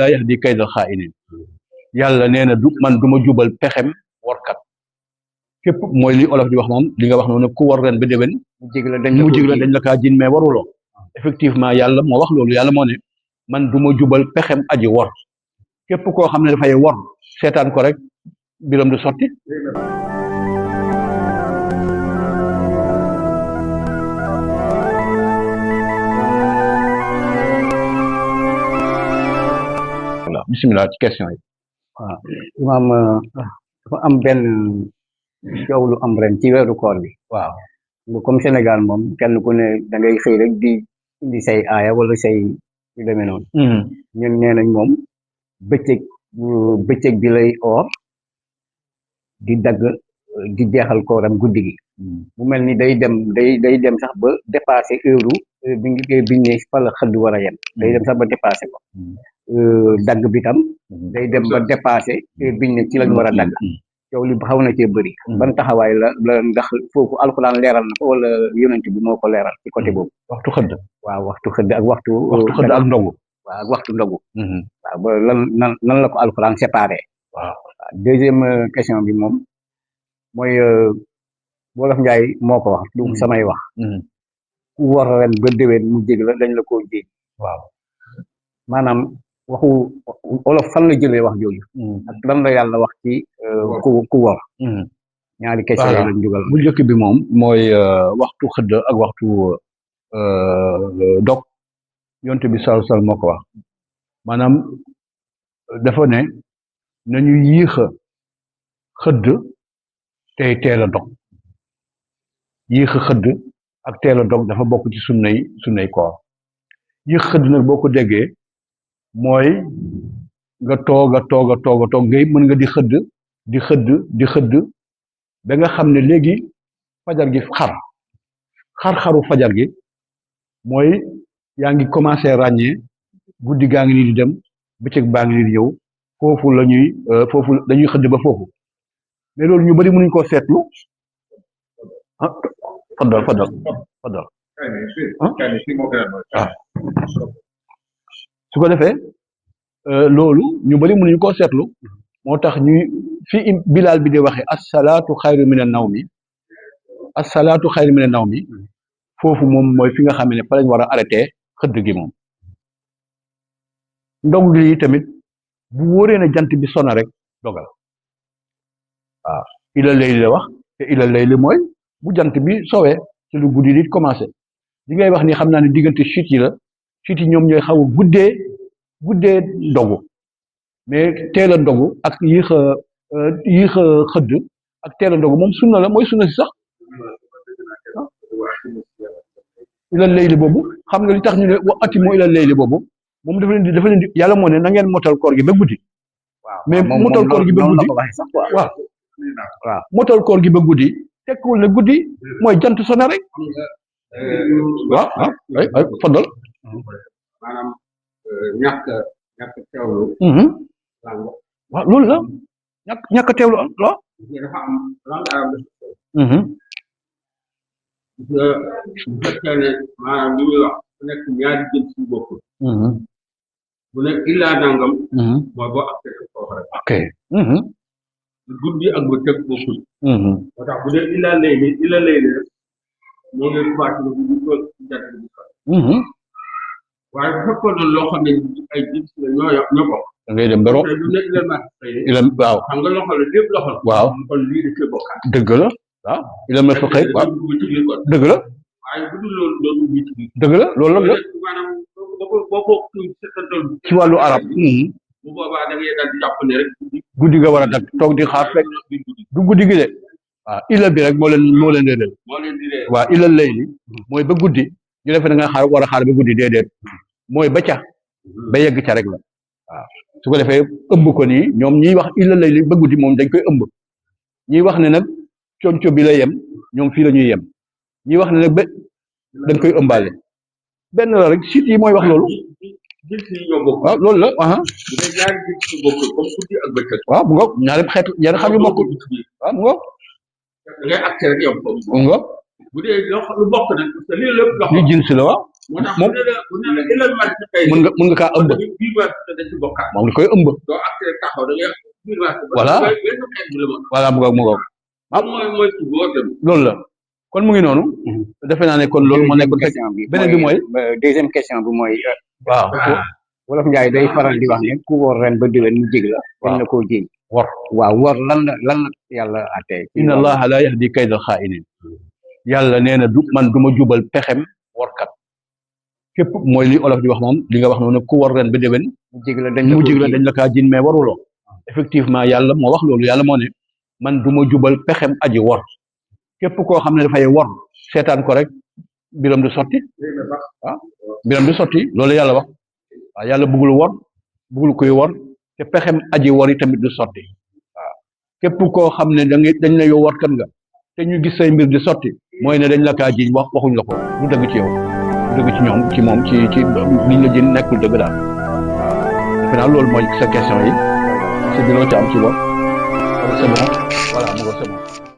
laa yahdi kaydal xaa'iniin yàlla nee na du ma jubal pexem warkat képp mooy li olof di wax naan li nga wax noonu ku war ren ba déwén mu jig la dañ la kaa jin mais waruloo effectivement yàlla moo wax loolu yàlla moo ne man du ma jubal pexem aji wor képp koo xam ne dafay wor seetaan ko rek biram du sotti voilà bisimilah ci question yi waaw imaam dafa am benn coow lu am ren ci weeru koor bi waaw comme Sénégal moom kenn ku ne da ngay xëy rek di indi say aaya wala say yu demee noonu ñun nee nañ moom bëccëg bi lay oor di dagg di jeexal kooram guddi gi mu mel ni day dem sax ba dépassé heure biñ ne fa la xëdd war a yem day dem sax ba dépassé ko dagg bi tam day dem ba dépassé heure biñ ne ci lañ war a dagg coow li xaw na cee bëri ban taxawaay la ndax foofu alxuraan leeral na ko wala yonent bi moo ko leeral ci côté boobu waxtu xëdd waaw waxtu xëdd ak waxtu xëdd ak ndogu waaw ak waxtu ndogu waaw ba nan la ko alxuraan séparé waaw deuxième question bi moom mooy wolof njaay moo ko wax du samay wax ku war ren ba déwén mu jég la dañ la koo jég waaw maanaam waxu wolof fan la jëlee wax jooju ak lan la yàlla wax ci ku war ñaari question yi lañ jugal bu njëkk bi moom mooy waxtu xëdd ak waxtu dog yonte bi sal sal moo ko wax maanaam dafa ne nañu yéex a xëdd tey teel a dog yéex a xëdd ak teel a dog dafa bokk ci sunnay koor yéex xëdd nag boo ko déggee mooy nga toog ngay mën nga di xëdd ba nga xam ne léegi fajar gi xaru fajar gi mooy yaa ngi commencé ràññee guddi gaa ngi nii di dem bëccëg baa ngi nii di ñëw foofu dañuy xëdd ba foofu mais loolu ñu bari mënuñ koo seetlu ah faddal su ko defee loolu ñu bari mënuñu koo seetlu moo tax ñuy fi bilaal bi di waxe assalaatu xayru mina nawmi assalaatu xayru mina nawmi foofu moom mooy fi nga xam ne fa lañ war a arrêté xëdd gi moom ndog gi tamit bu wóoree na jant bi sona rek dogal waaw ila layli la wax te ila layli mooy bu jant bi sowee ci lu guddi di commencé li ngay wax ni xam naa ne diggante chute yi ñoom ñooy xaw a guddee ndogu mais teel a ndogu ak yéex a xëdd ak teel a ndogu moom sunna la mooy sunna si sax ila layli boobu xam nga li tax ñu ne wa atimu ila layli boobu moom dafa leen di yàlla moo ne na ngeen motal koor gi ba guddi mais motal koor gi ba guddi waaw motal koor gi ba guddi tekkiwul ne guddi mooy jant sona rek waaw ay faddal maanaam ñàkk teewlu waaw loolu la ñàkk teewlu waaw dafa am langue arabe bu fekkee ne maanaam li ñuy wax ku nekk ñaari jëm si bokkul bu nekk illaa nangam mooy boo ak fekk foofu rek ok guddi ak ba teg bokkul moo tax bu dee illaa layli rek moo ngi commencé na guddi tool ci jant bi waaye bu fekkoon ne loo xam ne ay jëm si la ñoo bokk da ngay dem ba rob du nekk ila waaw xam nga loxo la lépp loxo la waaw kon lii da cee bokkaat dëgg la waaw ila ma fa xëy waaw dëgg la waaye bu dul loolu dëgg la loolu la maanaam boo ko seetantal ci wàllu arab bu boobaa da ngay daal di jàpp ne rek guddi nga war a dagg toog di xaar fekk du guddi gi de waaw ila bi rek moo leen réeral waaw ila layli mooy ba guddi ñu defe na nga war a xaar ba guddi déedéet mooy ba ca ba yegg ca rek la waaw su ko defee ëmb ko nii ñoom ñiy wax ila layli ba guddi moom dañ koy ëmb ñiy wax ne nag conco bi la yem ñoom fii la ñuy yem ñiy wax ne nag ba dañ koy ëmbaale benn la rek siit yi mooy wax loolu waaw loolu la waaw mu ngoog ñaari xeetu ñaari xam yu bokkul waaw mu ngoog da ngay acté rek yow mu ngoog bu dee lu bokk nag parce que lii lépp li jins la waaw moo tax moom bu ne la ilal mas tey mun nga kaa ëmb biir waat da ci bokkaat moom da koy ëmb doo accès taxaw da ngay biir waat Voilà. benn xeet bi la ma voilà mu ngoog mooy ci boo dem loolu la kon mu ngi noonu defe naa ne kon loolu moo nekkoon question bi beneen bi mooy deuxième question bi mooy waaw wolof Njaay day faral di wax ne ku wor ren ba déwén mu jig la dañ la koo jiiñ wor waaw wor lan la yàlla attee inna allaha la yahdi kaydal xaa'iniin yàlla nee na du man du ma jubal pexem workat képp mooy li olof di wax naan li nga wax noonu ku wor ren ba déwén mu jig la dañ la kaa jiin mais waruloo effectivement yàlla moo wax loolu yàlla moo ne man du ma jubal pexem aji wor képp koo xam ne dafay wor seetaan ko rek mbiram du sotti mbiram du sotti loolu yàlla wax waaw yàlla bëggul wor bëggul kuy wor te pexem aji wor yi tamit du sotti waaw képp koo xam ne dañ la yow workat nga te ñu gis say mbir di sotti mooy ne dañ la kaa jiñ waxuñ la ko du dëgg ci yow du dëgg ci ñoom ci moom ci liñ la jiñ nekkul dëgg daal waaw defe naa loolu mooy sa question yi c'est bi loo ci am ci bopp c'est bon voilà mu ko c'est bon